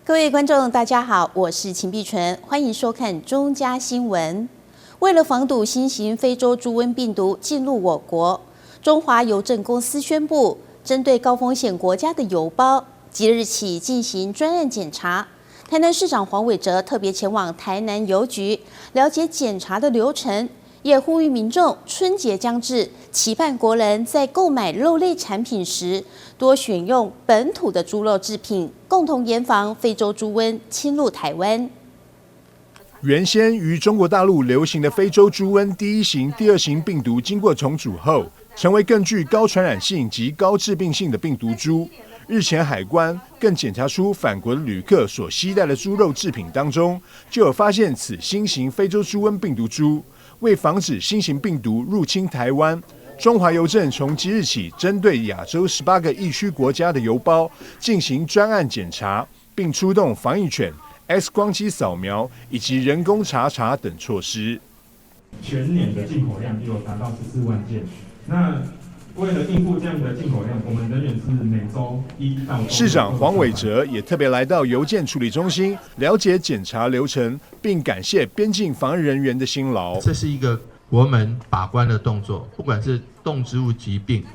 各位觀眾，大家好，我是秦碧純，歡迎收看中嘉新聞。為了防堵新型非洲豬瘟病毒進入我國，中華郵政公司宣布，針對高風險國家的郵包，即日起進行專案檢查。台南市長黃偉哲特別前往台南郵局了解檢查的流程，也呼籲民眾春節將至，期盼國人在購買肉類產品時，多選用本土的豬肉製品，共同嚴防非洲豬瘟侵入台灣。原先於中國大陸流行的非洲豬瘟第一型、第二型病毒，經過重組後，成為更具高傳染性及高致病性的病毒株。日前海關更檢查出返國的旅客所攜帶的豬肉製品當中，就有發現此新型非洲豬瘟病毒株。為防止新型病毒入侵台灣，中華郵政從即日起針對亞洲18個疫區國家的郵包進行專案檢查，並出動防疫犬、X 光機掃描以及人工查查等措施。全年的進口量有達到14萬件。那為了應付這樣的進口量，我們人員是每週一到。市長黃偉哲也特別來到郵件處理中心，了解檢查流程，並感謝邊境防疫人員的辛勞。這是一個國門把關的動作，不管是動植物疾病，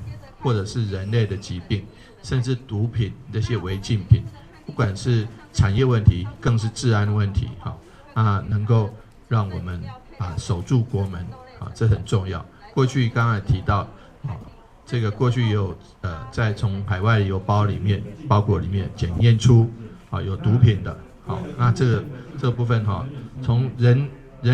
或者是人類的疾病，甚至毒品這些違禁品，不管是產業問題，更是治安問題，哈啊，能夠讓我們啊守住國門，啊，這很重要。過去剛才提到，啊，這個過去有在從海外郵包裡面包裹裡面檢驗出啊有毒品的，好，那這個部分哈，從人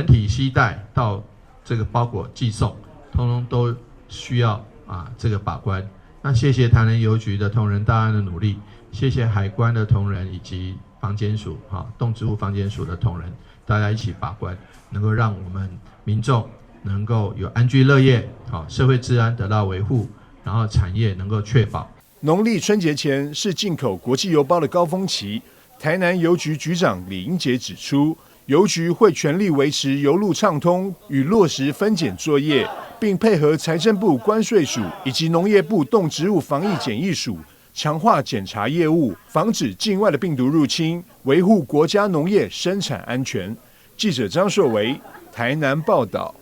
體攜帶到這個包裹寄送，通通都需要啊這個把關。那謝謝台南郵局的同仁大家的努力，謝謝海關的同仁以及防檢署哈動植物防檢署的同仁，大家一起把關，能夠讓我們民眾能夠有安居樂業，好社會治安得到維護。然後產業能夠確保。農曆春節前是進口國際郵包的高峰期。台南郵局局長李英杰指出，郵局會全力維持郵路暢通與落實分檢作業，並配合財政部關稅署以及農業部動植物防疫檢疫署，強化檢查業務，防止境外的病毒入侵，維護國家農業生產安全。記者張碩維台南報道。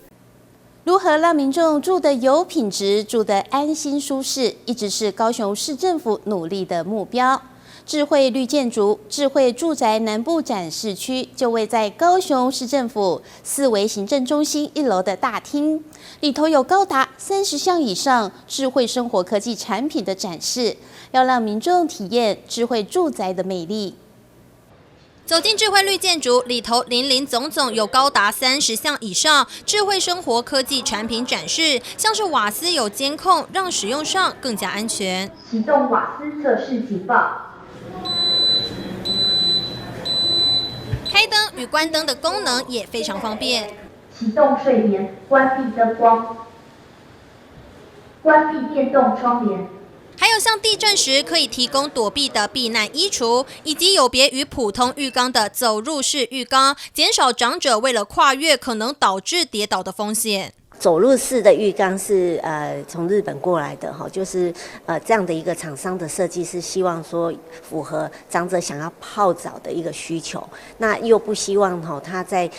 如何讓民眾住得有品質、住得安心舒適，一直是高雄市政府努力的目標。智慧綠建築、智慧住宅南部展示區就位在高雄市政府四維行政中心一樓的大廳，裡頭有高達30項以上智慧生活科技產品的展示，要讓民眾體驗智慧住宅的魅力。走進智慧綠建築裡頭，林林總總有高達30項以上智慧生活科技產品展示，像是瓦斯有監控，讓使用上更加安全。啟動瓦斯測試警報。開燈與關燈的功能也非常方便。啟動睡眠，關閉燈光，關閉電動窗簾。還有像地震時可以提供躲避的避難衣櫥，以及有別於普通浴缸的走入式浴缸，減少長者為了跨越可能導致跌倒的風險。走入式的浴缸是從日本過來的哈，就是這樣的一個廠商的設計是希望說符合長者想要泡澡的一個需求，那又不希望哈他在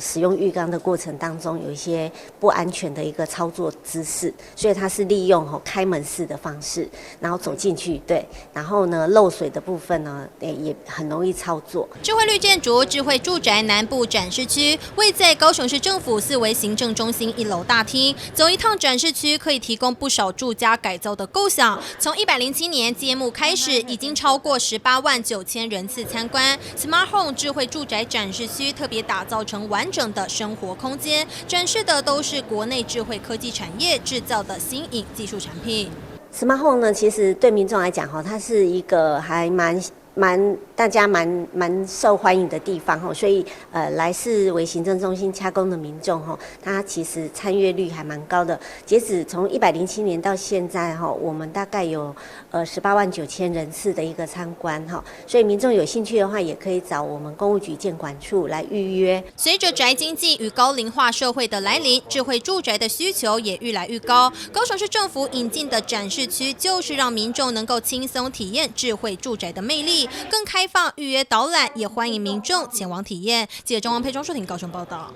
使用浴缸的過程當中有一些不安全的一個操作姿勢，所以它是利用哈開門式的方式，然後走進去，對，然後呢漏水的部分呢也很容易操作。智慧綠建築、智慧住宅南部展示區位在高雄市政府四維行政中心一樓大廳，走一趟展示區可以提供不少住家改造的構想。從107年揭幕開始，已經超過18萬9千人次參觀。Smart Home 智慧住宅展示區特別打造成完整的生活空間，展示的都是國內智慧科技產業製造的新穎技術產品。 Smart Home 呢，其實對民眾來講，哈，它是一個還蠻大家蠻受歡迎的地方吼，所以來四維行政中心洽公的民眾吼，他其實參閱率還蠻高的。截止從107年到現在吼，我們大概有18萬9千人次的一個參觀哈，所以民眾有興趣的話，也可以找我們工務局建管處來預約。隨着宅經濟與高齡化社會的來臨，智慧住宅的需求也愈來愈高。高雄市政府引進的展示區，就是讓民眾能夠輕鬆體驗智慧住宅的魅力，更開放預約導覽，也歡迎民眾前往體驗。記者張王佩莊淑婷高雄報道。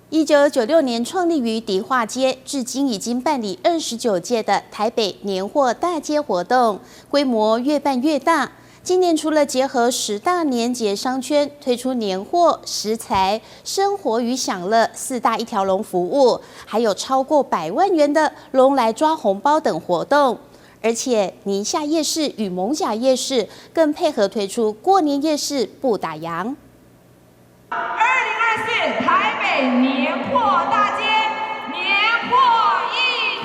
1996年創立於迪化街，至今已經辦理29屆的台北年貨大街活動，規模越辦越大。今年除了結合十大年節商圈，推出年貨、食材、生活與享樂四大一條龍服務，還有超過百萬元的龍來抓紅包等活動。而且寧夏夜市與艋舺夜市更配合推出過年夜市不打烊。2024台北年貨大街，年貨一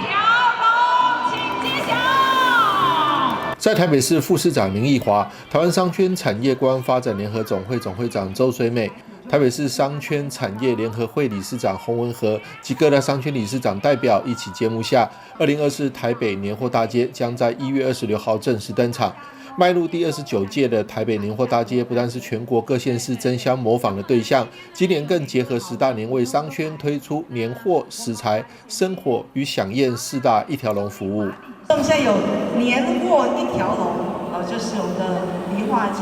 條龍，請揭曉。在台北市副市長林奕華、台灣商圈產業觀光發展聯合總會總會長周水美、台北市商圈產業聯合會理事長洪文和及各大商圈理事長代表一起揭幕下，2024台北年貨大街將在1月26號正式登場。邁入第29屆的台北年貨大街，不但是全國各縣市爭相模仿的對象，今年更結合十大年味商圈，推出年貨、食材、生活與饗宴四大一條龍服務。我們現在有年貨一條龍，哦，就是我們的迪化街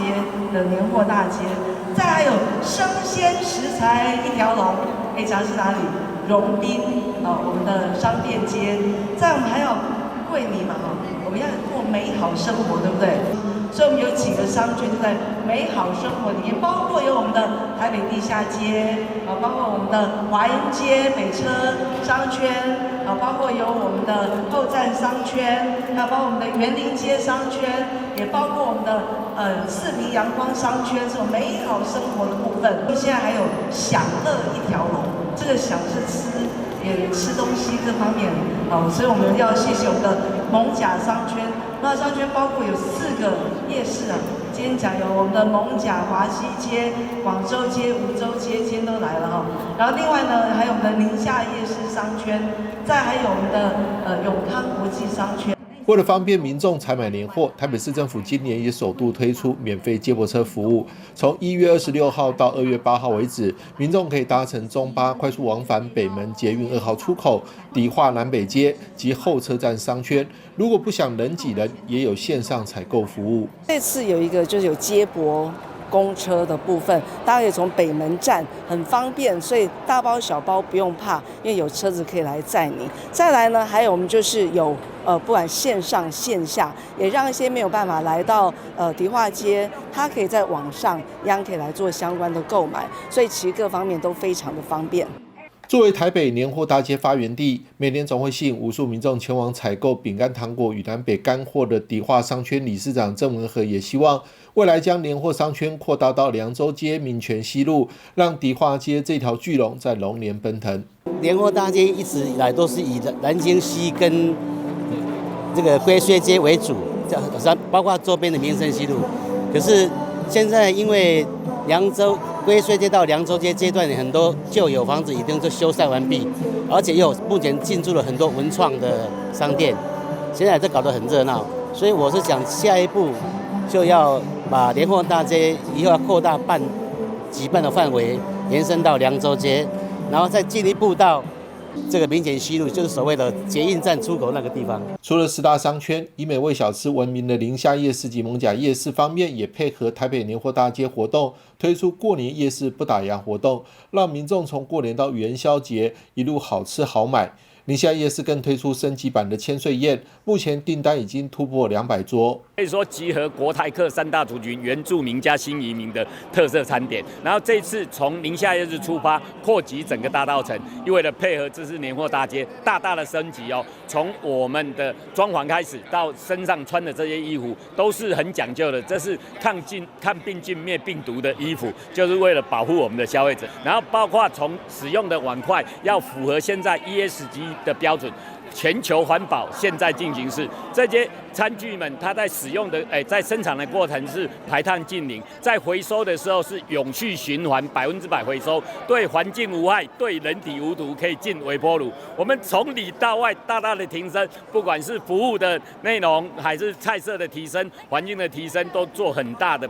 的年貨大街，再還有生鮮食材一條龍，哎，講的是哪裡？榮濱哦，我們的商店街。再我們還有過年嘛，哈，我們要過美好生活，對不對？所以我們有幾個商圈就在美好生活裡面，包括有我們的台北地下街，啊，包括我們的華陰街北車商圈，啊，包括有我們的後站商圈，還有包括我們的員林街商圈，也包括我們的四平陽光商圈，這種美好生活的部分。現在還有享樂一條龍，這個享是吃，也吃東西這方面，哦，所以我們要謝謝我們的艋舺商圈。艋舺商圈包括有四個夜市啊，今天講有我們的艋舺華西街、廣州街、梧州街，今天都來了哈。然後另外呢，還有我們的寧夏夜市商圈，再還有我們的永康國際商圈。為了方便民眾採買年貨，台北市政府今年也首度推出免費接駁車服務。從1月26號到2月8號為止，民眾可以搭乘中巴快速往返北門捷運2號出口、迪化南北街及後車站商圈。如果不想人擠人，也有線上採購服務。這次有一個就是有接駁公車的部分，大家可以從北門站很方便，所以大包小包不用怕，因為有車子可以來載你。再來呢，還有我們就是有不管線上線下，也讓一些沒有辦法來到迪化街，他可以在網上一樣可以來做相關的購買，所以其實各方面都非常的方便。作為台北年貨大街發源地，每年總會吸引無數民眾前往採購餅乾、糖果與南北乾貨的迪化商圈理事長鄭文和也希望未來將年貨商圈擴大到涼州街、民權西路，讓迪化街這條巨龍在龍年奔騰。年貨大街一直以來都是以南京西跟這個歸綏街為主，這包括周邊的民生西路。可是現在因為涼州歸綏街到涼州街這段很多舊有房子已經都修繕完畢，而且又目前進駐了很多文創的商店，現在這搞得很熱鬧。所以我是想下一步就要把年貨大街以後要擴大半舉辦的範圍，延伸到涼州街，然後再進一步到這個民權西路，就是所謂的捷運站出口那個地方。除了十大商圈，以美味小吃聞名的寧夏夜市及艋舺夜市方面，也配合台北年貨大街活動，推出過年夜市不打烊活動，讓民眾從過年到元宵節一路好吃好買。寧夏夜市更推出升級版的千歲宴，目前訂單已經突破200桌。可以說集合國台客三大族群、原住民加新移民的特色餐點。然後這次從寧夏夜市出發，擴及整個大稻埕，為了配合這次年貨大街大大的升級哦。從我們的裝潢開始，到身上穿的這些衣服都是很講究的，這是抗病菌滅病毒的衣服，就是為了保護我們的消費者。然後包括從使用的碗筷要符合現在 ESG 的標準，全球環保現在進行式，這些餐具們，它在使用的，在生產的過程是排碳淨零，在回收的時候是永續循環，100%回收，對環境無害，對人體無毒，可以進微波爐。我們從裡到外大大的提升，不管是服務的內容，還是菜色的提升，環境的提升，都做很大的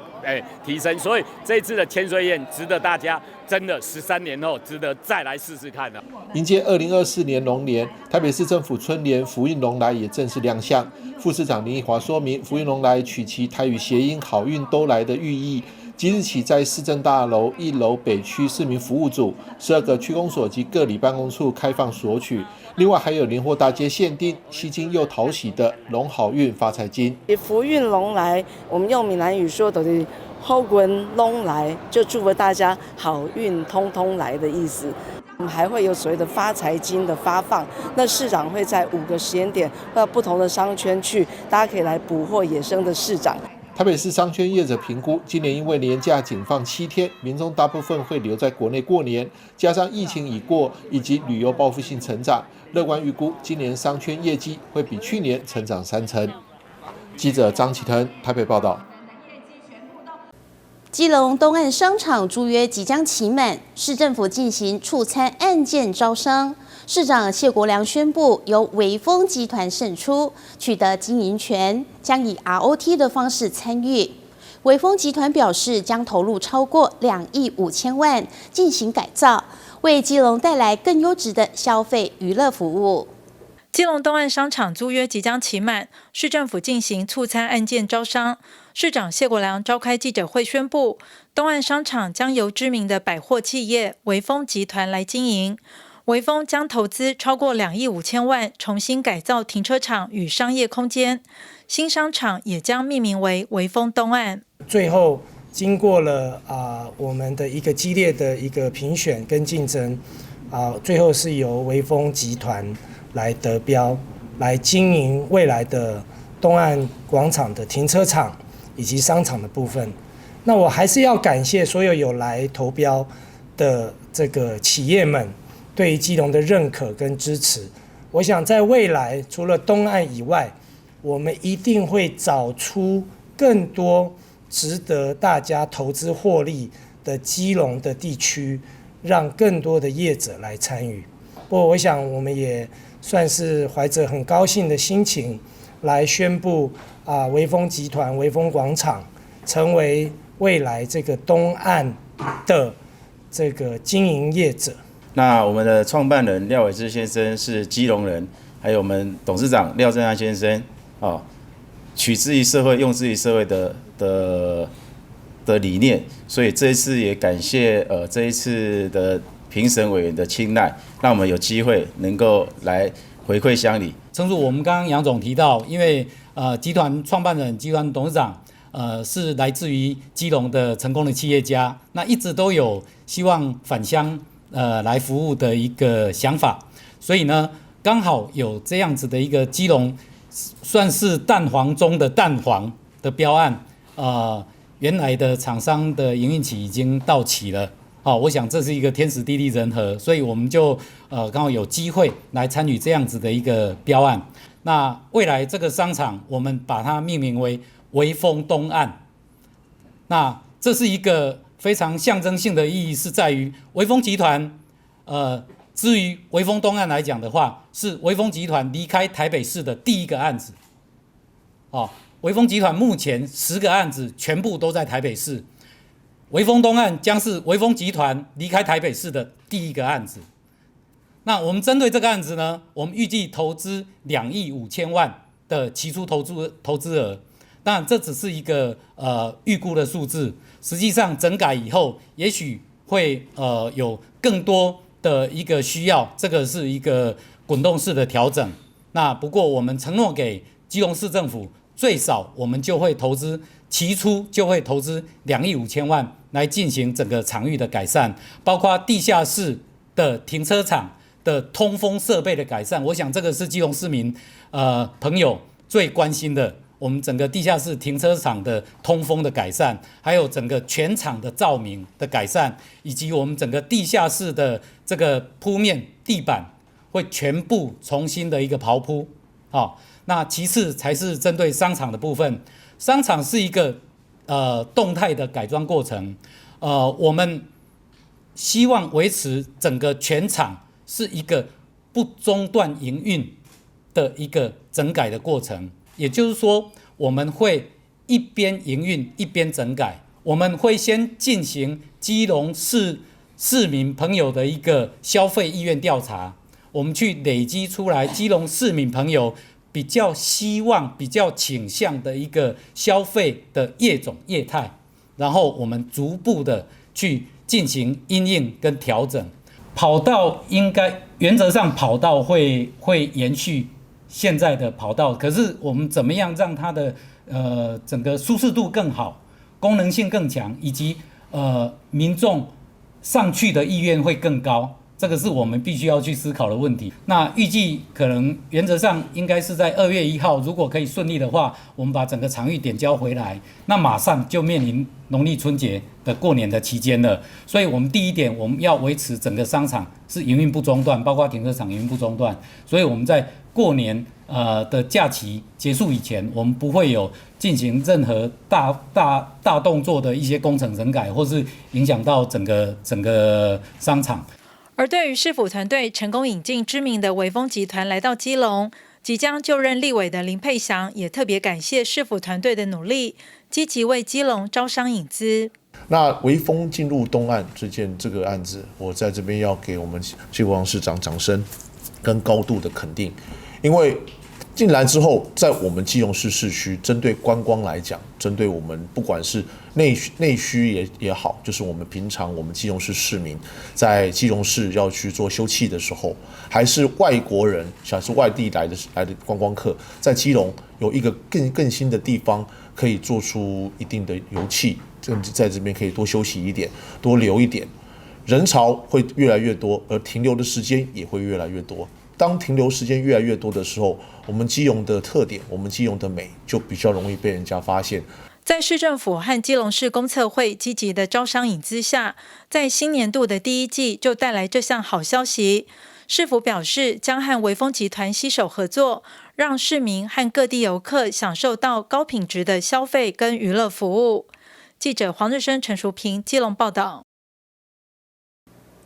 提升。所以這次的千歲宴值得大家真的13年後值得再來試試看了。迎接2024年龍年，台北市政府春聯福運龍來也正式亮相。副市長林奕華說明，福運龍來取其台語諧音“好運都來”的寓意。即日起，在市政大樓一樓北區市民服務組、12個區公所及各里辦公處開放索取。另外，還有年貨大街限定吸睛又討喜的龍好運發財金。福運龍來，我們用閩南語說就是好運攏來，就祝福大家好運通通來的意思。我們還會有所謂的發財金的發放，那市長會在五個時間點到不同的商圈去，大家可以來捕獲野生的市長。台北市商圈業者評估，今年因為年假僅放7天，民眾大部分會留在國內過年，加上疫情已過以及旅遊報復性成長，樂觀預估今年商圈業績會比去年成長3成。記者張啟騰台北報道。基隆東岸商場租約即將期滿，市政府進行促參案件招商。市長謝國樑宣布，由微風集團勝出，取得經營權，將以 ROT 的方式參與。微風集團表示，將投入超過2億5千萬進行改造，為基隆帶來更優質的消費娛樂服務。基隆東岸商場租約即將期滿，市政府進行促參案件招商。市長謝國樑召開記者會宣布，東岸商場將由知名的百貨企業微風集團來經營。微風將投資超過2億5千萬，重新改造停車場與商業空間。新商場也將命名為微風東岸。最後經過了我們的一個激烈的一個評選跟競爭，最後是由微風集團來得標，來經營未來的東岸廣場的停車場以及商場的部分。那我還是要感謝所有有來投標的這個企業們對於基隆的認可跟支持。我想在未來，除了東岸以外，我們一定會找出更多值得大家投資獲利的基隆的地區，讓更多的業者來參與。不過，我想我們也算是懷着很高興的心情來宣布微風集團、微風廣場成為未來這個東岸的這個經營業者。那我們的創辦人廖偉志先生是基隆人，還有我們董事長廖正安先生，哦，取之於社會，用之於社會的理念，所以這一次也感謝這一次的評審委員的青睞，讓我們有機會能夠來回饋鄉里。誠如我們剛剛楊總提到，因為集團創辦人、集團董事長，是來自於基隆的成功的企業家，那一直都有希望返鄉來服務的一個想法，所以呢，剛好有這樣子的一個基隆算是蛋黃中的蛋黃的標案，原來的廠商的營運期已經到期了，好，我想這是一個天時地利人和，所以我們就剛好有機會來參與這樣子的一個標案。那未來這個商場，我們把它命名為微風東岸，那這是一個非常象徵性的意義，是在於微風集團，至於微風東岸來講的話，是微風集團離開台北市的第一個案子。哦，微風集團目前10個案子全部都在台北市，微風東岸將是微風集團離開台北市的第一個案子。那我們針對這個案子呢，我們預計投資2億5千萬的期初投資額。當然，這只是一個預估的數字，實際上整改以後，也許會有更多的一個需要，這個是一個滾動式的調整。那不過我們承諾給基隆市政府，最少我們就會投資，期初就會投資2億5千萬來進行整個場域的改善，包括地下室的停車場的通風設備的改善。我想這個是基隆市民朋友最關心的。我們整個地下室停車場的通風的改善，還有整個全場的照明的改善，以及我們整個地下室的這個鋪面地板會全部重新的一個刨鋪。好，那其次才是針對商場的部分。商場是一個動態的改裝過程，我們希望維持整個全場是一個不中斷營運的一個整改的過程。也就是說，我們會一邊營運一邊整改。我們會先進行基隆市市民朋友的一個消費意願調查，我們去累積出來基隆市民朋友比較希望、比較傾向的一個消費的業種業態，然後我們逐步的去進行因應跟調整。跑道應該原則上跑道會延續現在的跑道，可是我們怎麼樣讓它的整個舒適度更好、功能性更強，以及民眾上去的意願會更高，這個是我們必須要去思考的問題。那預計可能原則上應該是在2月1號，如果可以順利的話，我們把整個場域點交回來，那馬上就面臨農曆春節的過年的期間了。所以，我們第一點，我們要維持整個商場是營運不中斷，包括停車場營運不中斷。所以我們在過年的假期結束以前，我們不會有進行任何大大大動作的一些工程整改，或是影響到整個商場。而對於市府團隊成功引進知名的微風集團來到基隆，即將就任立委的林沛祥也特別感謝市府團隊的努力，積極為基隆招商引資。那微風進入東岸這個案子，我在這邊要給我們謝國樑市長掌聲跟高度的肯定，因為進來之後，在我們基隆市市區，針對觀光來講，針對我們不管是內需也好，就是我們平常我們基隆市市民在基隆市要去做休憩的時候，還是外國人，像是外地來的觀光客，在基隆有一個更新的地方，可以做出一定的遊憩，甚至在這邊可以多休息一點，多留一點，人潮會越來越多，而停留的時間也會越來越多。當停留時間越來越多的時候，我們基隆的特點，我們基隆的美就比較容易被人家發現。在市政府和基隆市公測會積極的招商引資下，在新年度的第一季就帶來這項好消息。市府表示，將和微風集團攜手合作，讓市民和各地遊客享受到高品質的消費跟娛樂服務。記者黃日升、陳淑平，基隆報道。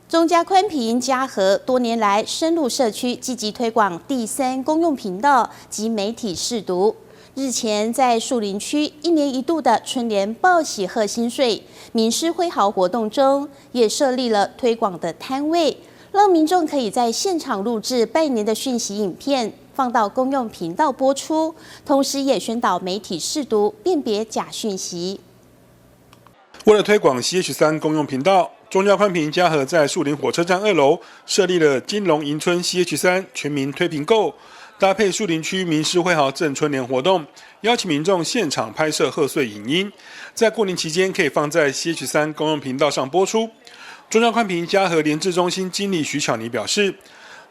中嘉寬頻嘉禾多年來深入社區，積極推廣第三公用頻道及媒體識讀。日前在樹林區一年一度的春聯報喜賀新歲名師揮毫活動中，也設立了推廣的攤位，讓民眾可以在現場錄製拜年的訊息影片，放到公用頻道播出，同時也宣導媒體識讀，辨別假訊息。為了推廣 CH3 公用頻道，中嘉寬頻嘉禾在樹林火車站2樓設立了金龍迎春 CH3 全民推頻購，搭配樹林區名師揮毫贈春聯活動，邀請民眾現場拍攝賀歲影音，在過年期間可以放在 CH3 公用頻道上播出。中嘉寬頻嘉禾聯智中心經理徐巧妮表示，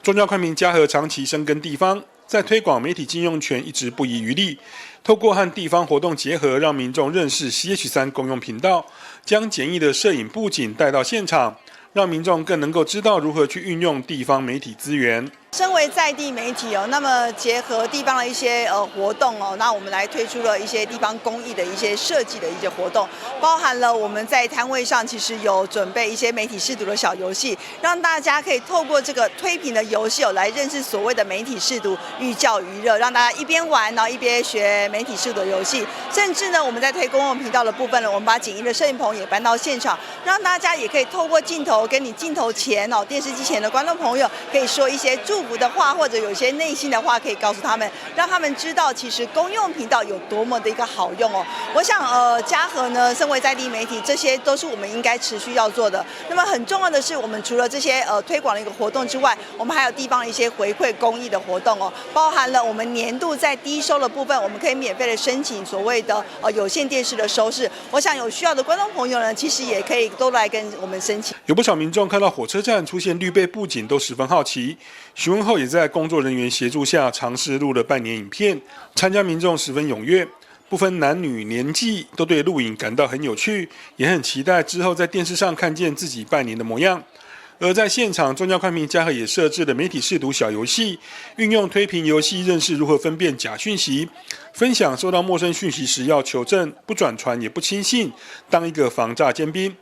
中嘉寬頻嘉禾長期深耕地方，在推廣媒體經用權一直不遺餘力，透過和地方活動結合，讓民眾認識 CH3 公用頻道，將簡易的攝影布景帶到現場，讓民眾更能夠知道如何去運用地方媒體資源。身為在地媒體哦，那麼結合地方的一些活動哦，那我們來推出了一些地方公益的一些設計的一些活動，包含了我們在攤位上其實有準備一些媒體識讀的小遊戲，讓大家可以透過這個推頻的遊戲哦，來認識所謂的媒體識讀，寓教於樂，讓大家一邊玩，然後一邊學媒體識讀的遊戲。甚至呢，我們在推公共頻道的部分呢，我們把簡易的攝影棚也搬到現場，讓大家也可以透過鏡頭跟你鏡頭前哦，電視機前的觀眾朋友可以說一些祝福的話，或者有些內心的話可以告訴他們，讓他們知道其實公用頻道有多麼的一個好用哦。我想，嘉禾呢，身為在地媒體，這些都是我們應該持續要做的。那麼很重要的是，我們除了這些推廣的一個活動之外，我們還有地方一些回饋公益的活動哦，包含了我們年度在低收的部分，我們可以免費的申請所謂的有線電視的收視。我想有需要的觀眾朋友呢，其實也可以都來跟我們申請。有不少民眾看到火車站出現綠背布景，都十分好奇。詢問後，也在工作人員協助下嘗試錄了拜年影片。參加民眾十分踴躍，不分男女年紀，都對錄影感到很有趣，也很期待之後在電視上看見自己拜年的模樣。而在現場，中嘉寬頻嘉禾也設置了媒體識讀小遊戲，運用推頻遊戲認識如何分辨假訊息，分享收到陌生訊息時要求證，不轉傳也不輕信，當一個防詐尖兵。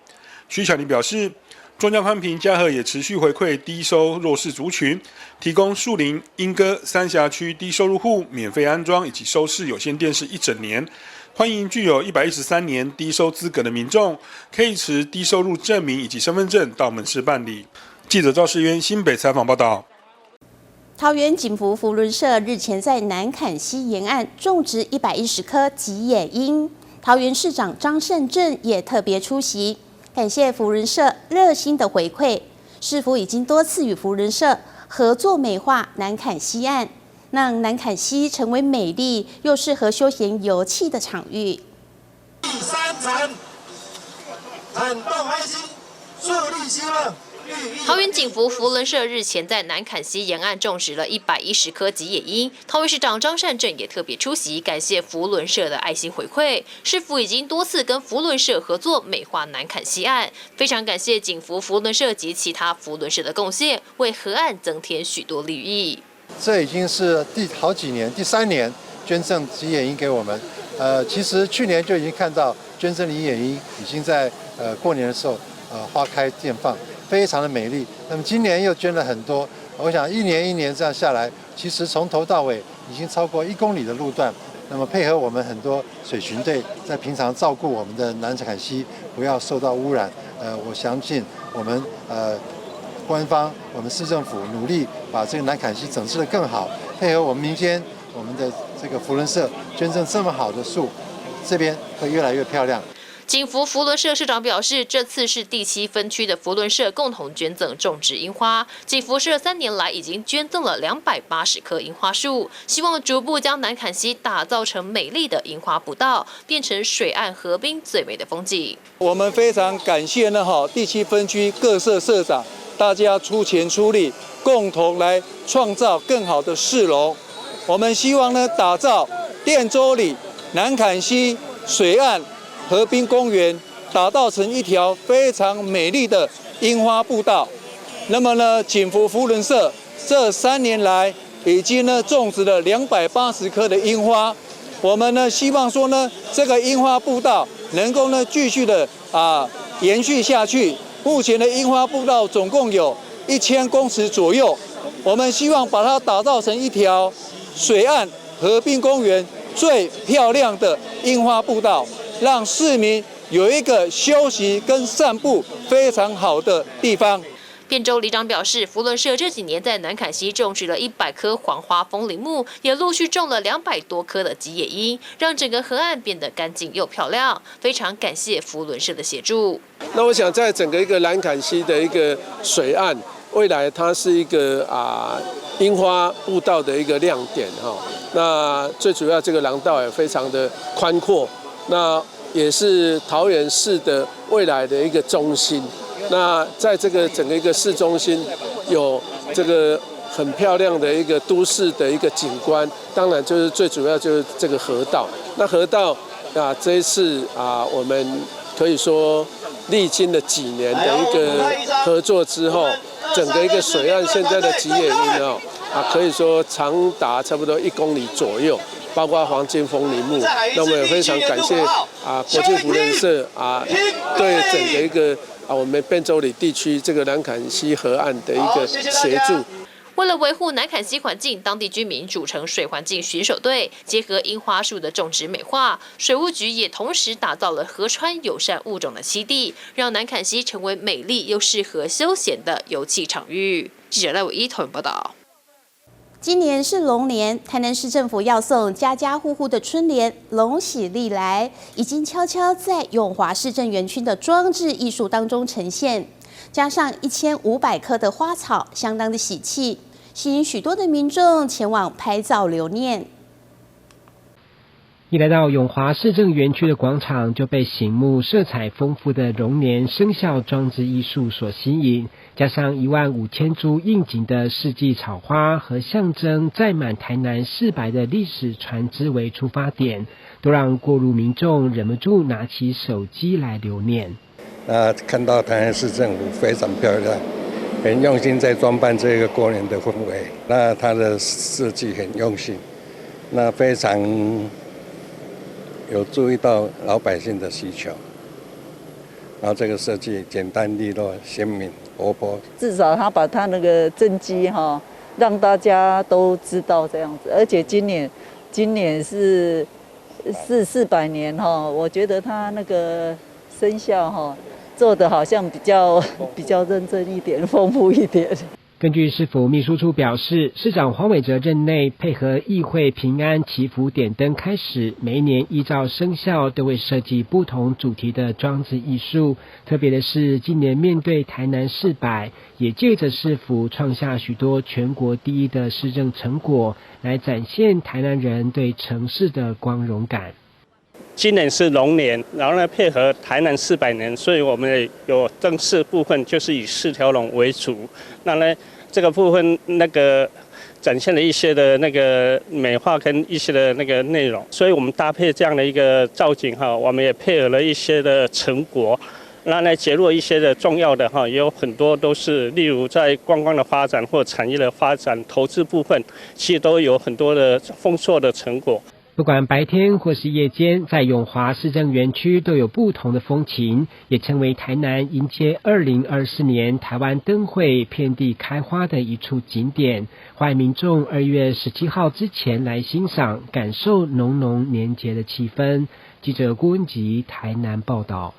徐巧妮表示，中嘉寬頻嘉禾也持續回饋低收弱勢族群，提供樹林、鶯歌、三峽區低收入戶免費安裝以及收視有線電視一整年，欢迎具有113年低收资格的民众，可以持低收入证明以及身份证到门市办理。记者赵世渊新北采访报道。桃园景福扶轮社日前在南崁溪沿岸种植110棵吉野樱，桃园市长张善政也特别出席，感谢扶轮社热心的回馈。市府已经多次与扶轮社合作美化南崁溪岸，让南崁溪成为美丽又适合休闲游憩的场域。第三层，感动爱心，树立希望。桃园景福扶轮社日前在南崁溪沿岸种植了110棵吉野樱，桃园市长张善政也特别出席，感谢扶轮社的爱心回馈。市府已经多次跟扶轮社合作美化南崁溪岸，非常感谢景福扶轮社及其他扶轮社的贡献，为河岸增添许多绿意。这已经是第好几年，第三年捐赠吉野樱给我们。其实去年就已经看到捐赠的野樱已经在过年的时候花开绽放。非常的美丽。那么今年又捐了很多，我想一年一年这样下来，其实从头到尾已经超过1公里的路段。那么配合我们很多水巡队在平常照顾我们的南崁溪不要受到污染。我相信我们官方、我们市政府努力把这个南崁溪整治得更好，配合我们民间我们的这个扶轮社捐赠这么好的树，这边会越来越漂亮。景福扶轮社社长表示，这次是第七分区的扶轮社共同捐赠种植樱花。景福社3年来已经捐赠了280棵樱花树，希望逐步将南崁溪打造成美丽的樱花步道，变成水岸河滨最美的风景。我们非常感谢呢，哈，第七分区各社社长，大家出钱出力，共同来创造更好的市容。我们希望呢，打造电周里南崁溪水岸河滨公园打造成一条非常美丽的樱花步道。那么呢，景福扶轮社这3年来已经呢种植了280棵的樱花。我们呢希望说呢，这个樱花步道能够呢继续的延续下去。目前的樱花步道总共有1000公尺左右，我们希望把它打造成一条水岸河滨公园最漂亮的樱花步道。让市民有一个休息跟散步非常好的地方。汴州里长表示，扶轮社这几年在南崁溪种植了100棵黄花风铃木，也陆续种了200多棵的吉野樱，让整个河岸变得干净又漂亮。非常感谢扶轮社的协助。那我想，在整个一个南崁溪的一个水岸，未来它是一个樱花步道的一个亮点哈。那最主要这个廊道也非常的宽阔。那也是桃园市的未来的一个中心。那在这个整个一个市中心，有这个很漂亮的一个都市的一个景观。当然，就是最主要就是这个河道。那河道啊，这一次啊，我们可以说历经了几年的一个合作之后，整个一个水岸现在的吉野樱哦，可以说长达差不多1公里左右。包括黄金风铃木，那我们也非常感谢国际扶轮社对整个一个我们汴州里地区这个南崁溪河岸的一个协助。为了维护南崁溪环境，当地居民组成水环境巡守队，结合樱花树的种植美化，水务局也同时打造了河川友善物种的栖地，让南崁溪成为美丽又适合休闲的游憩场域。记者赖伟一投报道。今年是龙年，台南市政府要送家家户户的春联“龙喜利来”，已经悄悄在永华市政园区的装置艺术当中呈现，加上1500棵的花草，相当的喜气，吸引许多的民众前往拍照留念。一来到永华市政园区的广场，就被醒目、色彩丰富的龙年生肖装置艺术所吸引。加上1万5000株应景的四季草花和象征载满台南四百的历史船只为出发点，都让过路民众忍不住拿起手机来留念。那看到台南市政府非常漂亮，很用心在装扮这个过年的氛围。那它的设计很用心，那非常有注意到老百姓的需求，然后这个设计简单利落、鲜明活泼。至少他把他那个政绩哈，让大家都知道这样子。而且今年是400年哈，我覺得他那個生肖哈做的好像比較認真一點，豐富一點。根據市府秘書處表示，市長黃偉哲任內配合議會平安祈福點燈開始，每一年依照生肖都會設計不同主題的裝置藝術。特別的是，今年面對台南四百，也借着市府創下許多全國第一的市政成果，來展現台南人對城市的光榮感。今年是龍年，然後呢配合台南400年，所以我們有燈飾部分就是以四條龍為主。那呢這個部分那個展現了一些的那個美化跟一些的那個內容，所以我們搭配這樣的一個造景哈，我們也配合了一些的成果，那呢結入一些的重要的哈，也有很多都是例如在觀光的發展或產業的發展、投資部分，其實都有很多的豐碩的成果。不管白天或是夜間，在永華市政園區都有不同的風情，也成為台南迎接2024年台灣燈會遍地開花的一處景點。歡迎民眾2月17號之前來欣賞，感受濃濃年節的氣氛。記者郭文吉台南報道。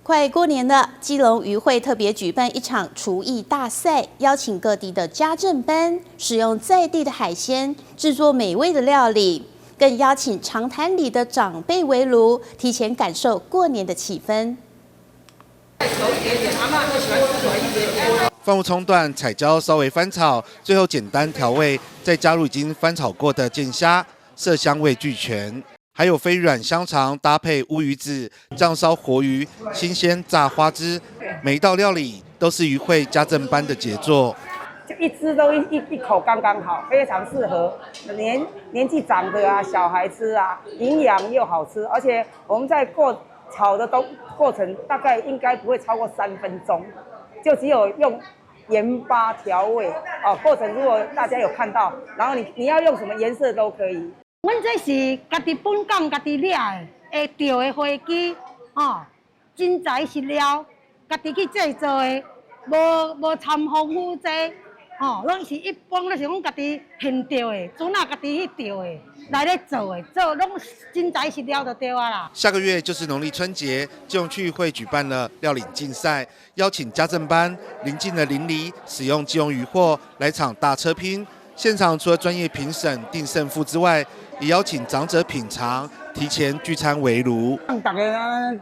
快過年了，基隆漁會特別舉辦一場廚藝大賽，邀請各地的家政班使用在地的海鮮製作美味的料理，更邀請長潭里的長輩圍爐，提前感受過年的氣氛。放入蔥段、彩椒，稍微翻炒，最後簡單調味，再加入已經翻炒過的劍蝦，色香味俱全。還有飛軟香腸搭配烏魚子、醬燒活魚、新鮮炸花枝，每一道料理都是漁會家政班的傑作。就一隻都一口剛剛好，非常適合年紀長的啊，小孩吃啊，營養又好吃，而且我們在過炒的都過程大概應該不會超過3分鐘，就只有用鹽巴調味哦。過程如果大家有看到，然後你要用什麼顏色都可以。阮這是家己本港家己掠的，會釣的花枝，吼，真材實料，家己去製作的，無摻防腐劑，吼，攏是一般攏是講家己現釣的，船仔家己去釣的，來咧做的，做攏真材實料就對啊啦。下個月就是農曆春節，基隆區會舉辦了料理競賽，邀請家政班、鄰近的鄰里使用基隆漁貨來場大車拼。現場除了專業評審定勝負之外，也邀請長者品嘗，提前聚餐圍爐。讓大家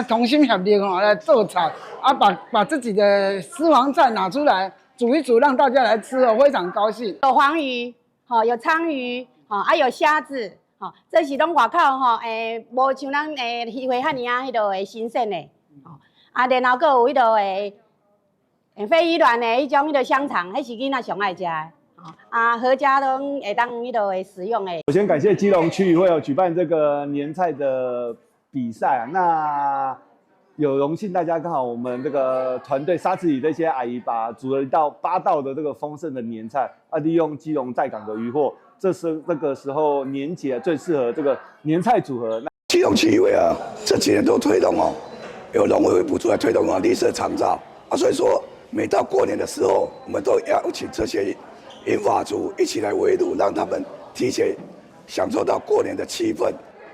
同心協力吼來做菜，啊把自己的私房菜拿出來煮一煮，讓大家來吃哦，非常高興。有黃魚，吼有鯧魚，吼啊有蝦子，吼這是攏外口吼，無像咱魚貨遐爾仔彼落的新鮮的，吼啊然後閣有彼落的鯡魚卵的彼種彼個香腸，彼是囡仔上愛食的。啊，闔家都會當彼落會使用的。首先感謝基隆區漁會有舉辦這個年菜的比賽啊，那有榮幸大家剛好我們這個團隊沙池里這些阿姨把煮了一道8道的這個豐盛的年菜啊，利用基隆在港的漁貨，這是這個時候年節最適合這個年菜組合。基隆區漁會啊，這幾年都推動哦，有農委會補助來推動啊，綠色長照啊，所以說每到過年的時候，我們都邀請這些銀髮族一起來圍爐，讓他們提前享受到過年的氣氛。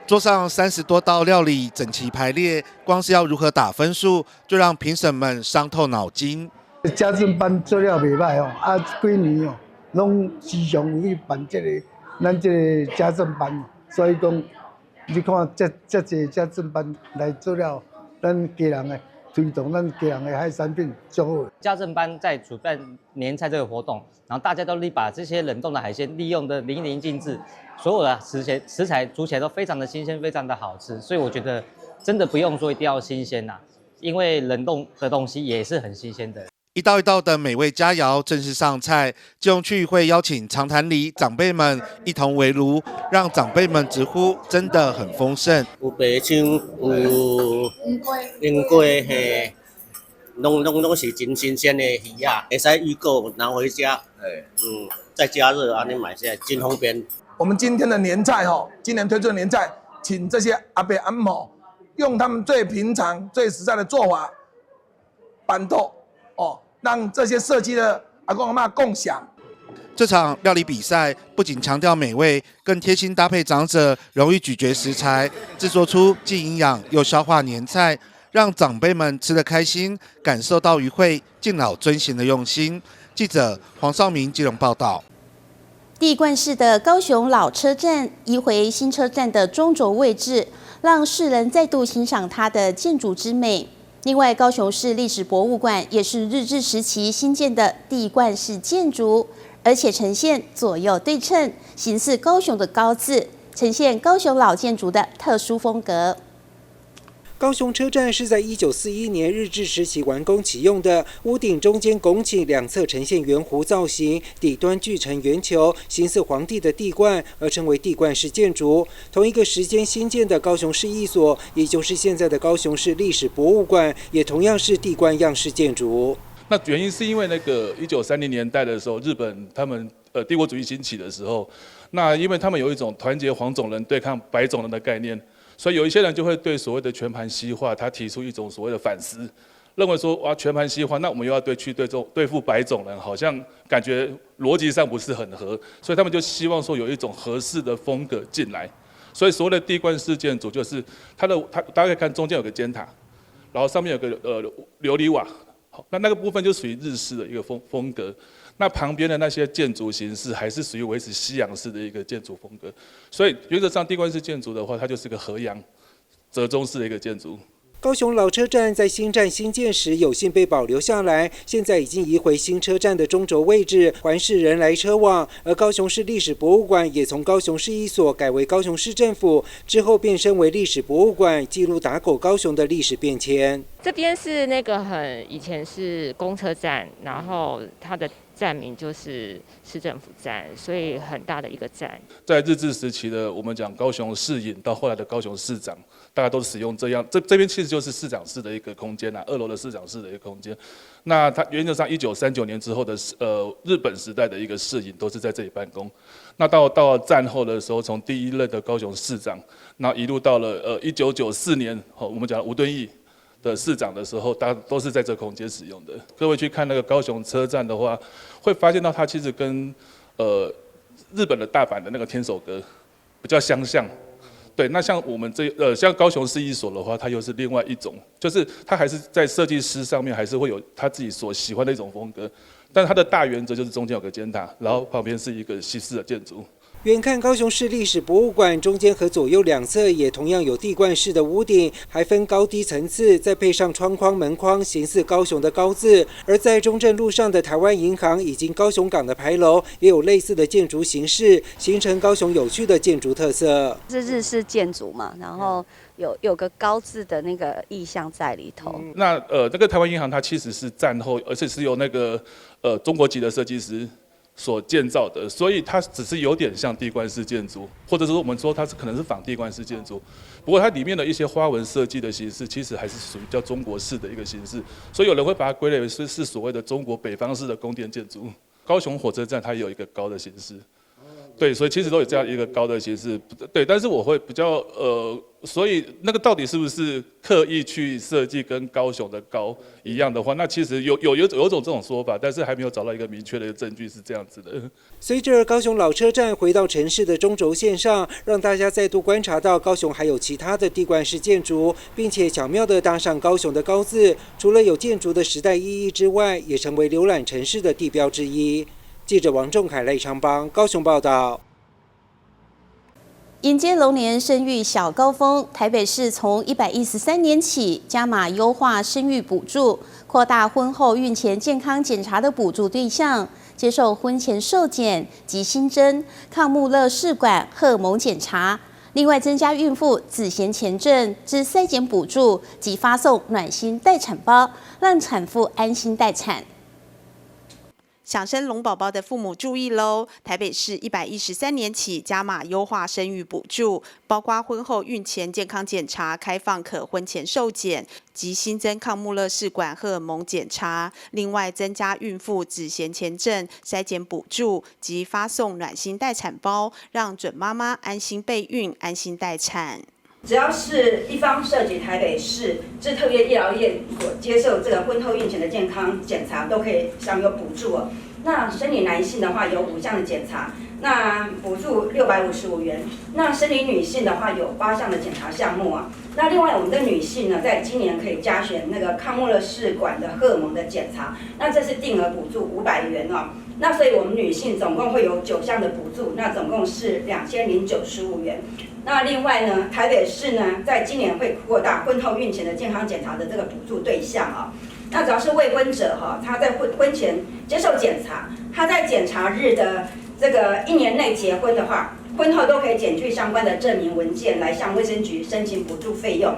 桌上30多道料理整齊排列，光是要如何打分數，就讓評審們傷透腦筋。家政班做了袂䆀哦，啊幾年哦，攏時常有去辦這個咱這個家政班，所以講，你看這濟家政班來做了，咱家人的推動咱家人的海產品足好。家政班在主辦年菜這個活動，然後大家都把這些冷凍的海鮮利用得淋漓盡致，所有的食材煮起來都非常的新鮮，非常的好吃，所以我覺得真的不用說一定要新鮮啦，因為冷凍的東西也是很新鮮的。一道一道的美味佳肴正式上菜，基隆區會邀請長潭里長輩們一同圍爐，讓長輩們直呼真的很豐盛。有白鯧，有鰊粿，嘿，攏是真新鮮的魚仔，會使預購拿回家，再加熱啊，你買起來真方便。我們今天的年菜吼，今年推出的年菜，請這些阿伯阿姆用他們最平常、最實在的做法，辦桌哦，讓這些社區的阿公阿嬤共享。这场料理比赛不仅强调美味，更贴心搭配长者容易咀嚼食材，制作出既营养又消化年菜，让长辈们吃得开心，感受到渔会敬老尊贤的用心。记者黄少明基隆报道。地冠式的高雄老车站移回新车站的中轴位置，让世人再度欣赏它的建筑之美。另外，高雄市历史博物馆也是日治时期兴建的地冠式建筑，而且呈现左右对称，形似高雄的高字，呈现高雄老建筑的特殊风格。高雄车站是在1941年日治时期完工启用的，屋顶中间拱起，两侧呈现圆弧造型，底端聚成圆球，形似皇帝的帝冠，而称为帝冠式建筑。同一个时间兴建的高雄市役所，也就是现在的高雄市历史博物馆，也同样是帝冠样式建筑。那原因是因为那个1930年代的时候，日本他们帝国主义兴起的时候，那因为他们有一种团结黄种人对抗白种人的概念。所以有一些人就会对所谓的全盘西化，他提出一种所谓的反思，认为说哇，全盘西化，那我们又要对去对中对付白种人，好像感觉逻辑上不是很合，所以他们就希望说有一种合适的风格进来。所以所谓的地冠式建筑，就是它的它大家可以看中间有个尖塔，然后上面有个琉璃瓦，好，那那个部分就属于日式的一个风格。那旁边的那些建筑形式还是属于维持西洋式的一个建筑风格，所以原则上地冠式建筑的话，它就是个和洋折中式的一个建筑。高雄老车站在新站兴建时有幸被保留下来，现在已经移回新车站的中轴位置，还世人来车往。而高雄市历史博物馆也从高雄市役所改为高雄市政府，之后变身为历史博物馆，记录打狗高雄的历史变迁。这边是那个很以前是公车站，然后它的站名就是市政府站，所以很大的一个站。在日治时期的我们讲高雄市尹到后来的高雄市长，大家都使用这样，这边其实就是市长室的一个空间呐，二楼的市长室的一个空间。那它原则上1939年之后的日本时代的一个市尹都是在这里办公。那到战后的时候，从第一任的高雄市长，那一路到了1994年，我们讲吴敦义的市长的时候，大家都是在这空间使用的。各位去看那个高雄车站的话，会发现到它其实跟日本的大阪的那个天守阁比较相像。对，那像我们这像高雄市役所的话，它又是另外一种，就是它还是在设计师上面还是会有他自己所喜欢的一种风格，但它的大原则就是中间有个尖塔，然后旁边是一个西式的建筑。远看高雄市历史博物馆，中间和左右两侧也同样有地冠式的屋顶，还分高低层次，再配上窗框门框，形似高雄的高字。而在中正路上的台湾银行以及高雄港的牌楼，也有类似的建筑形式，形成高雄有趣的建筑特色。是日式建筑嘛，然后有个高字的那个意象在里头。那那个台湾银行它其实是战后，而且是由那个中国籍的设计师所建造的，所以它只是有点像地冠式建筑，或者说我们说它是可能是仿地冠式建筑。不过它里面的一些花纹设计的形式，其实还是属于较中国式的一个形式，所以有人会把它归类为是所谓的中国北方式的宫殿建筑。高雄火车站它也有一个高的形式，对，所以其实都有这样一个高的形式，对。但是我会比较所以那个到底是不是刻意去设计跟高雄的高一样的话，那其实有种这种说法，但是还没有找到一个明确的证据是这样子的。随着高雄老车站回到城市的中轴线上，让大家再度观察到高雄还有其他的地冠式建筑，并且巧妙地搭上高雄的高字，除了有建筑的时代意义之外，也成为浏览城市的地标之一。记者王仲凯、赖昌邦高雄报道。迎接龙年生育小高峰，台北市从113年起加码优化生育补助，扩大婚后孕前健康检查的补助对象，接受婚前受检及新增抗穆勒试管荷尔蒙检查。另外，增加孕妇子痫前症之筛检补助及发送暖心待产包，让产妇安心待产。想生龙宝宝的父母注意喽！台北市113年起加码优化生育补助，包括婚后孕前健康检查开放可婚前受检及新增抗穆勒试管荷尔蒙检查，另外增加孕妇子痫前症筛检补助及发送暖心待产包，让准妈妈安心备孕、安心待产。只要是一方涉及台北市之特约医疗院所接受这个婚后孕前的健康检查，都可以享有补助哦。那生理男性的话有五项的检查，那补助655元。那生理女性的话有八项的检查项目啊。那另外我们的女性呢，在今年可以加选那个抗穆勒氏管的荷尔蒙的检查，那这是定额补助500元哦。那所以我们女性总共会有九项的补助，那总共是2095元。那另外呢，台北市呢，在今年会扩大婚后孕前的健康检查的这个补助对象啊。那只要是未婚者哈，他在婚前接受检查，他在检查日的这个一年内结婚的话，婚后都可以检具相关的证明文件来向卫生局申请补助费用。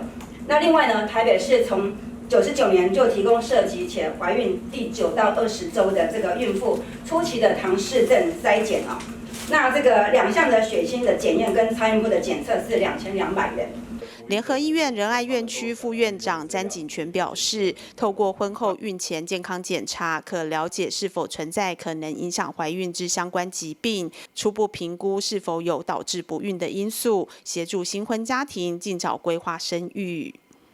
那另外呢，台北市从99年就提供设籍且怀孕第9到20周的这个孕妇初期的唐氏症筛检哦。那这个两项的血清的检验跟超音波的检测是2200元。联合医院仁爱院区副院长詹景全表示，透过婚后孕前健康检查，可了解是否存在可能影响怀孕之相关疾病，初步评估是否有导致不孕的因素，协助新婚家庭尽早规划生育。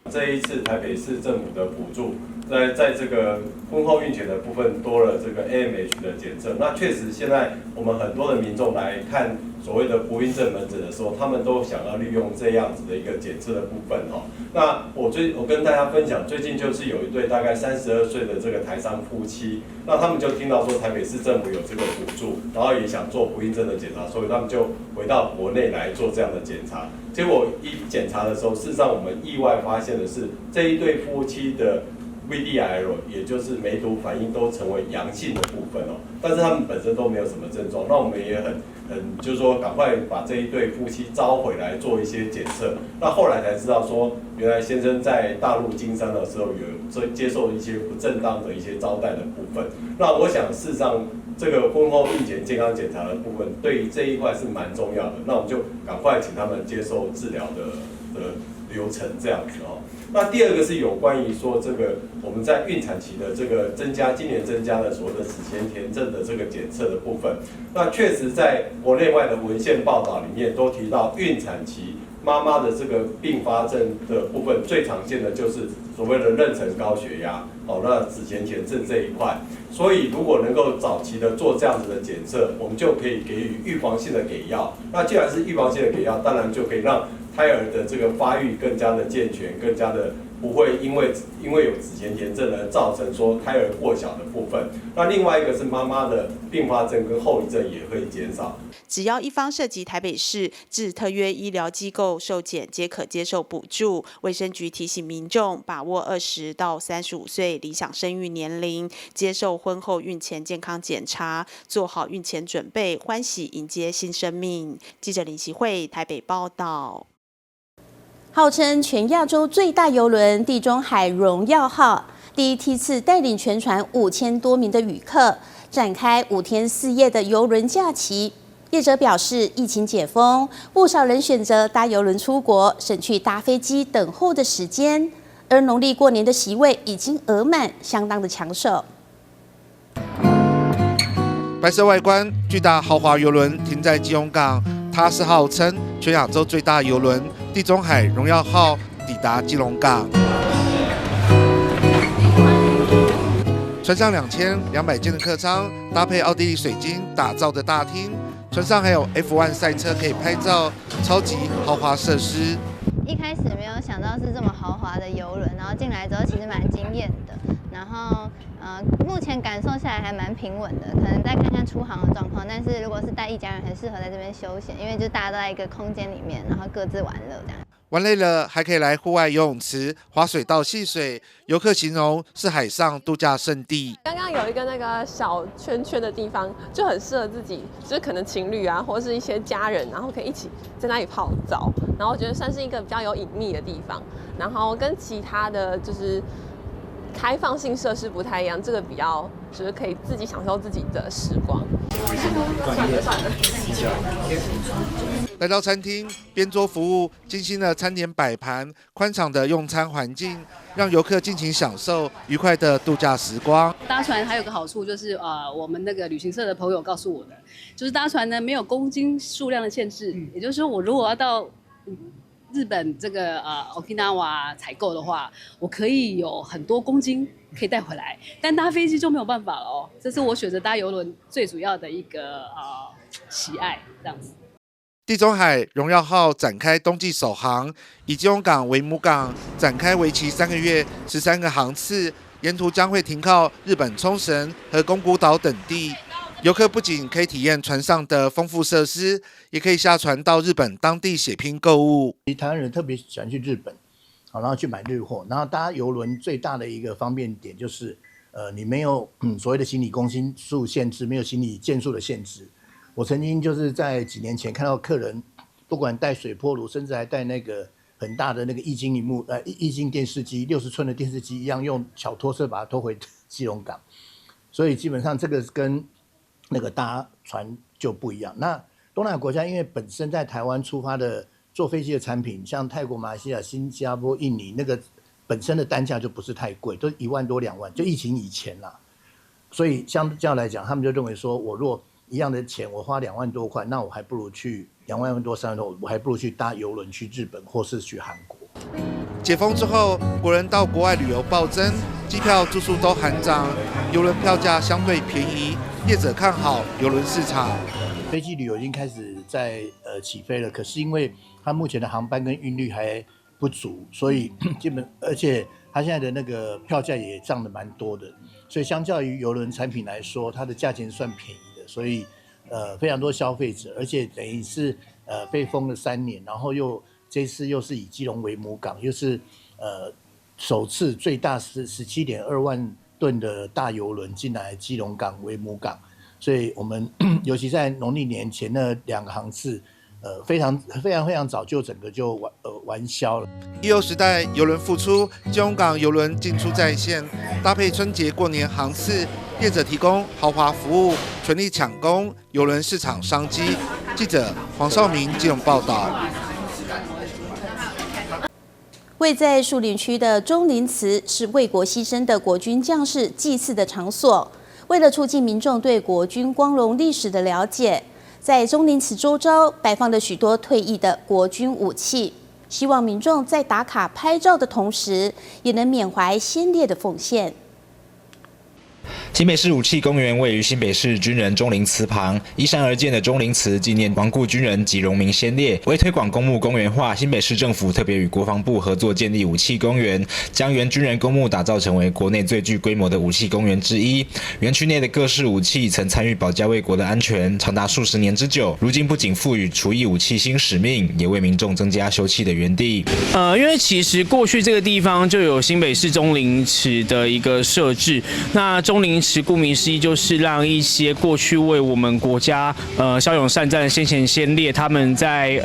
这一次台北市政府的补助，在这个婚后孕前的部分多了这个 AMH 的检测。那确实现在我们很多的民众来看所谓的不孕症门诊的时候，他们都想要利用这样子的一个检测的部分哈。那我跟大家分享，最近就是有一对大概32岁的这个台商夫妻，那他们就听到说台北市政府有这个补助，然后也想做不孕症的检查，所以他们就回到国内来做这样的检查。结果一检查的时候，事实上我们意外发现的是，这一对夫妻的 VDRL，也就是梅毒反应都成为阳性的部分哦，但是他们本身都没有什么症状。那我们也很就是说，赶快把这一对夫妻召回来做一些检测。那后来才知道说，原来先生在大陆经商的时候有这接受一些不正当的一些招待的部分。那我想事实上，这个婚后孕前健康检查的部分，对于这一块是蛮重要的。那我们就赶快请他们接受治疗的流程这样子哦。那第二个是有关于说这个我们在孕产期的这个增加，今年增加的所谓的子痫前症的这个检测的部分。那确实在国内外的文献报道里面都提到，孕产期妈妈的这个并发症的部分，最常见的就是所谓的妊娠高血压，哦，那子痫前症这一块。所以如果能够早期的做这样子的检测，我们就可以给予预防性的给药。那既然是预防性的给药，当然就可以让胎儿的这个发育更加的健全，更加的不会因为有子痫前症而造成说胎儿过小的部分。那另外一个是妈妈的并发症跟后遗症也会减少。只要一方设籍台北市，至特约医疗机构受检，皆可接受补助。卫生局提醒民众，把握20到35岁理想生育年龄，接受婚后孕前健康检查，做好孕前准备，欢喜迎接新生命。记者林习慧台北报道。号称全亚洲最大邮轮“地中海荣耀号”第一梯次带领全船5000多名的旅客展开5天4夜的邮轮假期。业者表示，疫情解封，不少人选择搭邮轮出国，省去搭飞机等候的时间。而农历过年的席位已经额满，相当的抢手。白色外观、巨大豪华邮轮停在基隆港，它是号称全亚洲最大邮轮。地中海荣耀号抵达基隆港，船上2200间的客舱，搭配奥地利水晶打造的大厅，船上还有 F1 赛车可以拍照，超级豪华设施。一开始没有想到是这么豪华的游轮，然后进来之后其实蛮惊艳的。然后，目前感受下来还蛮平稳的，可能再看看出航的状况。但是如果是带一家人，很适合在这边休闲，因为就大家都在一个空间里面，然后各自玩乐这样。玩累了还可以来户外游泳池、滑水道戏水，游客形容是海上度假胜地。刚刚有一个那个小圈圈的地方，就很适合自己，就是可能情侣啊，或者是一些家人，然后可以一起在那里泡澡，然后我觉得算是一个比较有隐秘的地方，然后跟其他的就是开放性设施不太一样，这个比较就是可以自己享受自己的时光。算了算了。来到餐厅，边桌服务，精心的餐点摆盘，宽敞的用餐环境，让游客尽情享受愉快的度假时光。搭船还有个好处就是，我们那个旅行社的朋友告诉我的，就是搭船呢没有公斤数量的限制，也就是说我如果要到日本這個Okinawa 採購的話，我可以有很多公斤可以帶回來，但搭飛機就沒有辦法了哦。這是我選擇搭郵輪最主要的一個喜愛，這樣子。地中海榮耀號展開冬季首航，以基隆港為母港，展開為期3個月、13個航次，沿途將會停靠日本沖繩和宮古島等地。遊客不僅可以體驗船上的豐富設施，也可以下船到日本當地血拼購物。台灣人特別喜歡去日本，好，然後去買日貨。然後搭郵輪最大的一個方便點就是，你沒有所謂的行李公斤數限制，沒有行李件數的限制。我曾經就是在幾年前看到客人，不管帶水波爐，甚至還帶那個很大的那個液晶螢幕，液晶電視機，60寸的電視機一樣，用小拖車把它拖回基隆港。所以基本上這個跟那個搭船就不一樣。那東南亞國家因為本身在台灣出發的坐飛機的產品，像泰國、馬來西亞、新加坡、印尼，那個本身的單價就不是太貴，都1萬多2萬，就疫情以前啦。所以相較來講，他們就認為說，我若一樣的錢，我花2萬多塊，那我還不如去2萬多3萬多，我還不如去搭郵輪去日本或是去韓國。解封之後，國人到國外旅遊暴增，機票、住宿都喊漲，郵輪票價相對便宜，業者看好郵輪市場。飛機旅遊已經開始在起飛了，可是因為它目前的航班跟運力還不足，所以基本而且它現在的那個票價也漲得蠻多的，所以相較於郵輪產品來說，它的價錢算便宜的，所以非常多消費者，而且等於是被封了3年，然後又這次又是以基隆為母港，又是首次最大是17.2萬噸的大郵輪進來基隆港為母港，所以我們尤其在農曆年前那兩個航次，非常非常非常早就整個就完銷了。疫後時代郵輪復出，基隆港郵輪進出在線，搭配春節過年航次，業者提供豪華服務，全力搶攻郵輪市場商機。記者黃少明基隆報道。位在樹林區的忠靈祠是為國犧牲的國軍將士祭祀的場所。為了促進民眾對國軍光榮歷史的了解，在忠靈祠周遭擺放了許多退役的國軍武器，希望民眾在打卡拍照的同時，也能緬懷先烈的奉獻。新北市武器公園位於新北市軍人忠靈祠旁，依山而建的忠靈祠紀念亡故軍人及榮民先烈。為推廣公墓公園化，新北市政府特別與國防部合作建立武器公園，將原軍人公墓打造成為國內最具規模的武器公園之一。園區內的各式武器曾參與保家衛國的安全，長達數十年之久。如今不僅賦予除役武器新使命，也為民眾增加休憩的園地。因為其實過去這個地方就有新北市忠靈祠的一個設置，那忠靈祠顧名思義，就是讓一些過去為我們國家驍勇善戰的先賢先烈，他們在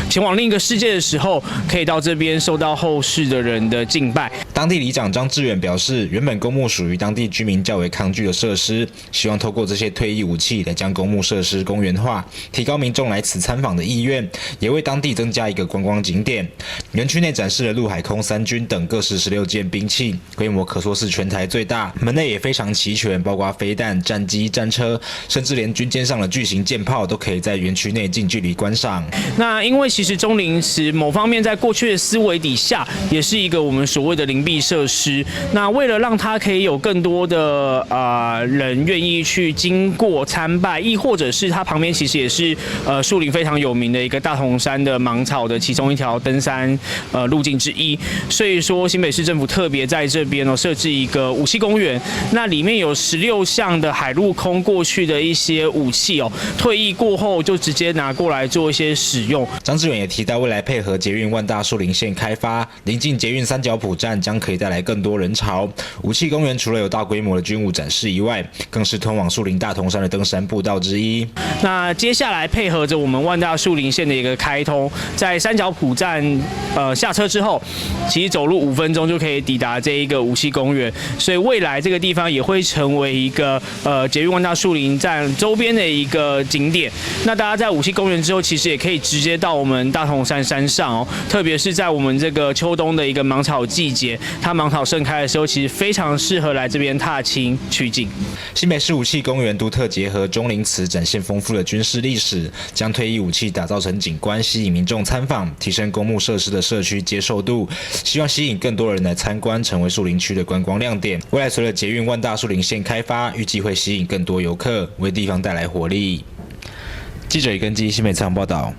前往另一個世界的時候，可以到這邊受到後世的人的敬拜。當地里長張志遠表示，原本公墓屬於當地居民較為抗拒的設施，希望透過這些退役武器來將公墓設施公園化，提高民眾來此參訪的意願，也為當地增加一個觀光景點。園區內展示了陸海空三軍等各式16件兵器，規模可說是全台最大。門類也非常齊全，包括飛彈、戰機、戰車，甚至連軍艦上的巨型艦炮都可以在園區內近距離觀賞。那因為其實忠靈祠某方面在過去的思維底下，也是一個我們所謂的鄰避設施。那為了讓它可以有更多的人願意去經過參拜，亦或者是它旁邊其實也是樹林非常有名的一個大同山的芒草的其中一條登山路徑之一。所以說新北市政府特別在這邊哦設置一個武器公園，那裡面有16項的海陸空過去的一些武器哦，退役過後就直接拿過來做一些使用。張志遠也提到，未來配合捷運萬大樹林線開發，臨近捷運三角埔站將可以帶來更多人潮。武器公園除了有大規模的軍武展示以外，更是通往樹林大同山的登山步道之一。那接下來配合着我們萬大樹林線的一個開通，在三角埔站下車之後，其實走路5分鐘就可以抵達這一個梧棲公園，所以未來這個地方也會成為一個捷運萬大樹林站周邊的一個景點。那大家在梧棲公園之後，其實也可以直接到我們大同山山上哦，特別是在我們這個秋冬的一個芒草季節，它芒草盛開的時候，其實非常適合來這邊踏青取景。新北市武器公園獨特結合忠靈祠，展現豐富的軍事歷史，將退役武器打造成景觀，吸引民眾參訪，提升公墓設施的社區接受度，希望吸引更多人來參觀，成為樹林區的觀光亮點。未來隨著捷運萬大樹林線開發，預計會吸引更多遊客，為地方帶來活力。記者根據新北採訪報道。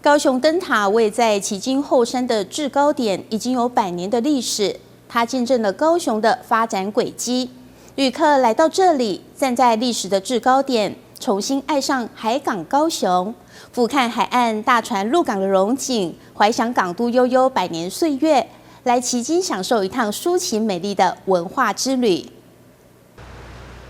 高雄燈塔位在旗津後山的制高點，已經有100年的歷史，它見證了高雄的發展軌跡。旅客來到這裡，站在歷史的制高點，重新愛上海港高雄，俯瞰海岸大船入港的榮景，懷想港都悠悠百年歲月，來旗津享受一趟抒情美麗的文化之旅。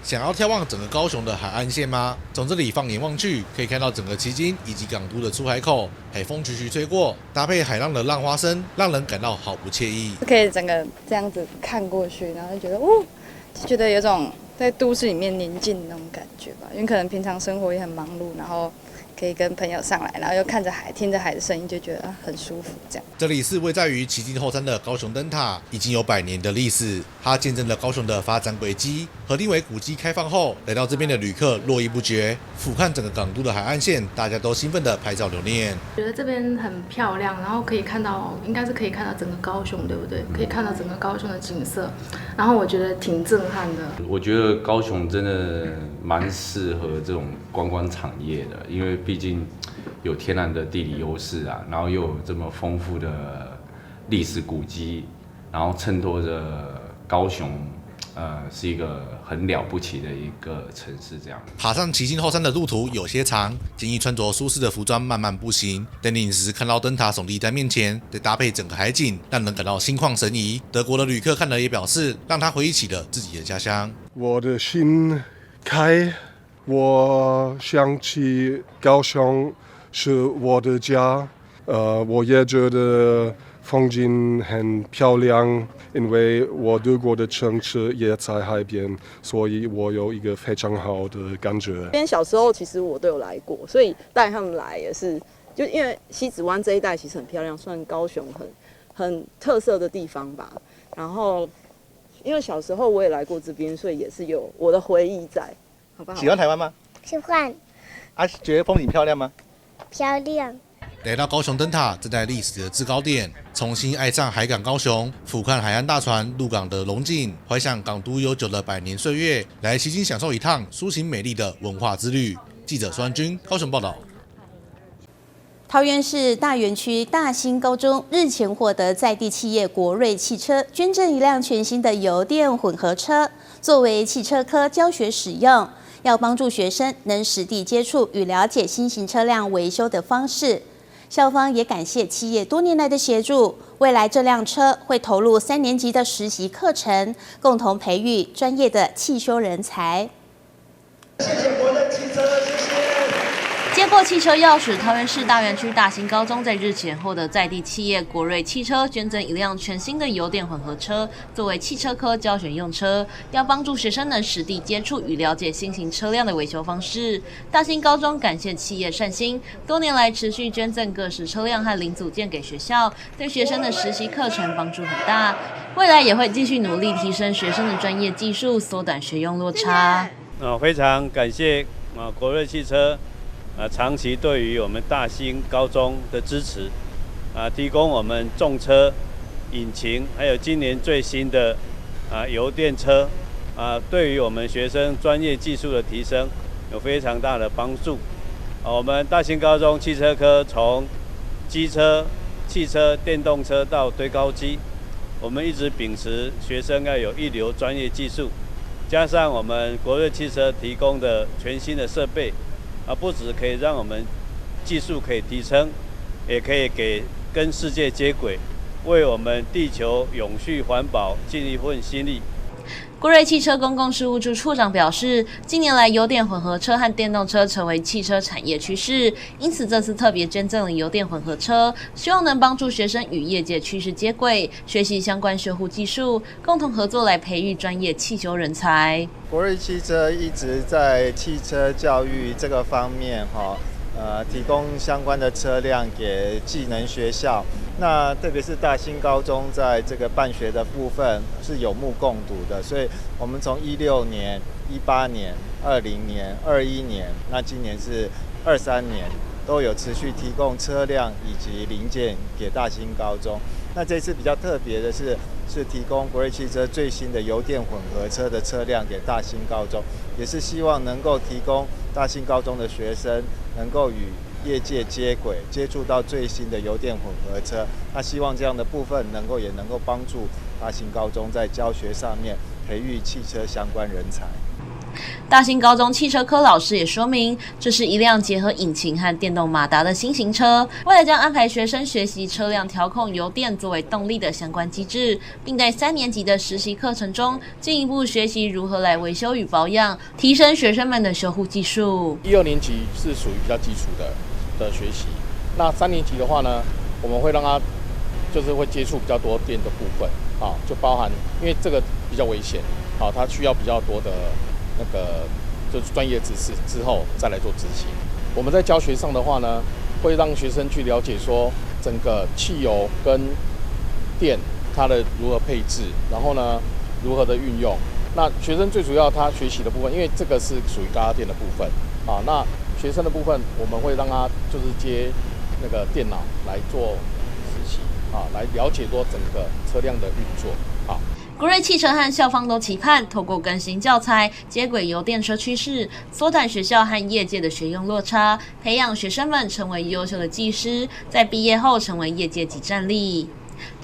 想要眺望整個高雄的海岸線嗎？從這裡放眼望去，可以看到整個旗津以及港都的出海口，海風徐徐吹過，搭配海浪的浪花聲，讓人感到好不愜意。可以整個這樣子看過去，然後就覺得哦，就覺得有種在都市裡面寧靜的那種感覺吧。因為可能平常生活也很忙碌，然後可以跟朋友上來，然後又看着海，聽着海的聲音，就覺得很舒服。這樣。這裡是位在於旗津後山的高雄燈塔，已經有百年的歷史，它見證了高雄的發展軌跡。核定為古蹟開放後，來到這邊的旅客絡繹不絕，俯瞰整個港都的海岸線，大家都興奮地拍照留念。覺得這邊很漂亮，然後可以看到，應該是可以看到整個高雄，對不對？可以看到整個高雄的景色，然後我覺得挺震撼的。我覺得高雄真的蠻適合這種觀光產業的，因為畢竟有天然的地理優勢啊，然後又有這麼豐富的歷史古蹟，然後襯托着高雄，是一個很了不起的一個城市。這樣。爬上旗津後山的路途有些長，建議穿着舒適的服裝慢慢步行。登頂時看到燈塔聳立在面前，再搭配整個海景，讓人感到心曠神怡。德國的旅客看了也表示，讓他回憶起了自己的家鄉。我的心開，我想起高雄是我的家。我也覺得風景很漂亮，因為我住過的城市也在海邊，所以我有一個非常好的感覺。這邊小時候其實我都有來過，所以帶他們來也是，就因為西子灣這一帶其實很漂亮，算高雄很特色的地方吧。然後因為小時候我也來過這邊，所以也是有我的回憶在。好不好？喜歡台灣嗎？喜歡。啊，覺得風景漂亮嗎？漂亮。來到高雄燈塔，站在歷史的制高點，重新愛上海港高雄，俯瞰海岸大船入港的榮景，懷想港都悠久的百年歲月，來旗津享受一趟抒情美麗的文化之旅。記者孫軍高雄報道。桃園市大園區大興高中日前獲得在地企業國瑞汽車捐贈一輛全新的油電混合車，作為汽車科教學使用，要幫助學生能實地接觸與了解新型車輛維修的方式。校方也感謝企業多年來的協助，未來這輛車會投入3年級的實習課程，共同培育專業的汽修人才。謝謝國瑞汽車，謝謝。接過汽車鑰匙，桃園市大園區大興高中在日前獲得在地企業國瑞汽車捐贈一輛全新的油電混合車，作為汽車科教學用車，要幫助學生能實地接觸與了解新型車輛的維修方式。大興高中感謝企業善心，多年來持續捐贈各式車輛和零組件給學校，對學生的實習課程幫助很大。未來也會繼續努力提升學生的專業技術，縮短學用落差。非常感謝國瑞汽車。長期對於我們大興高中的支持，提供我們重車、引擎，還有今年最新的油電車，對於我們學生專業技術的提升有非常大的幫助。我們大興高中汽車科從機車、汽車、電動車到堆高機，我們一直秉持學生要有一流專業技術，加上我們國瑞汽車提供的全新的設備。不止可以讓我們技術可以提升，也可以給跟世界接軌，為我們地球永續環保盡一份心力。国瑞汽车公共事务处处长表示，近年来油电混合车和电动车成为汽车产业趋势，因此这次特别捐赠了油电混合车，希望能帮助学生与业界趋势接轨，学习相关修护技术，共同合作来培育专业汽修人才。国瑞汽车一直在汽车教育这个方面，提供相关的车辆给技能学校。那特别是大兴高中在这个办学的部分是有目共睹的，所以我们从16年、18年、20年、21年，那今年是23年，都有持续提供车辆以及零件给大兴高中。那这次比较特别的是，是提供国瑞汽车最新的油电混合车的车辆给大兴高中，也是希望能够提供大兴高中的学生能够与业界接轨，接触到最新的油电混合车。那希望这样的部分能够也能够帮助大兴高中在教学上面培育汽车相关人才。大兴高中汽车科老师也说明，这是一辆结合引擎和电动马达的新型车，未来将安排学生学习车辆调控油电作为动力的相关机制，并在三年级的实习课程中进一步学习如何来维修与保养，提升学生们的修护技术。一二年级是属于比较基础的学习，那三年级的话呢，我们会让他就是会接触比较多电的部分，啊，就包含因为这个比较危险，好，他需要比较多的那个就是专业知识之后再来做执行。我们在教学上的话呢，会让学生去了解说整个汽油跟电它的如何配置，然后呢如何的运用。那学生最主要他学习的部分，因为这个是属于高压电的部分啊，那学生的部分我们会让他就是接那个电脑来做实习啊，来了解说整个车辆的运作啊。国瑞汽车和校方都期盼，透过更新教材、接轨油电车趋势，缩短学校和业界的学用落差，培养学生们成为优秀的技师，在毕业后成为业界即战力。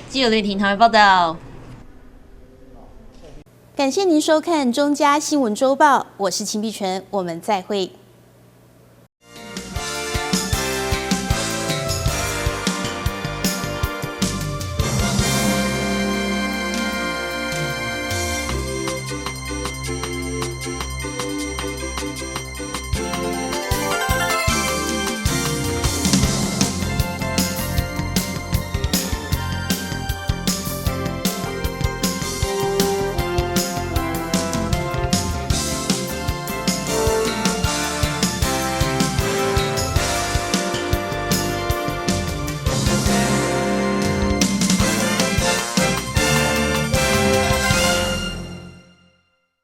记者吕婷台报道。感谢您收看《中嘉新闻周报》，我是秦碧纯，我们再会。